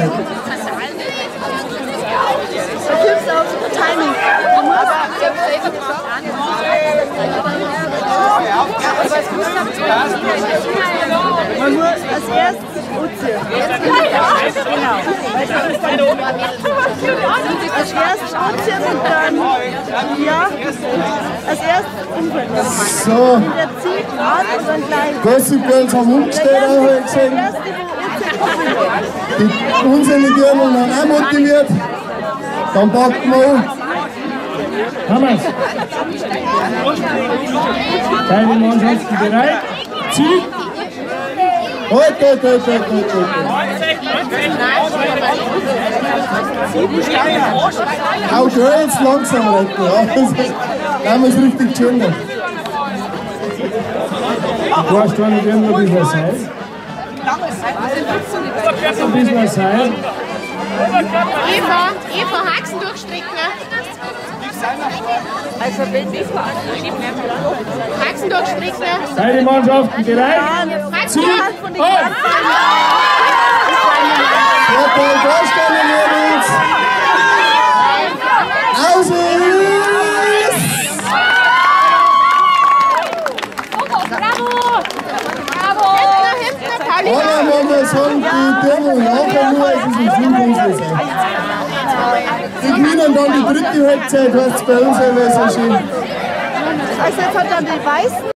Halbzeit. Da kommst du auf super Timing. Man muss als erstes anziehen. Genau. Als erstes anziehen und dann, ja, als erstes umfallen. So. Der zieht an und dann gleich. Gossip Girls haben umgestellt, auch heute gesehen. Die unsere Dirndl haben auch motiviert. Dann packen wir an. Haben wir's. Beide Mannschaften bereit. Ziel. Halt, halt, halt, halt, halt, halt. Auch Girls langsam retten, ja. Da haben wir es richtig schön. Du hast da nicht irgendwo ein bisschen Seil. Ein bisschen Seil. Eva, Eva, Haxen durchstricken. Haxen durchstricken. Beide Mannschaften bereit? Haxen durch. Vorteil Warsteiner Mädels. Aus ist! Bravo! Bravo! Hinten, Paulina! Aber wenn wir sagen, die Dirndl nachher nur, es ist ein Schlimm sein. Die gewinnen dann die dritte Halbzeit, heißt es bei uns, weil so schön. Also jetzt hat dann die Weißen.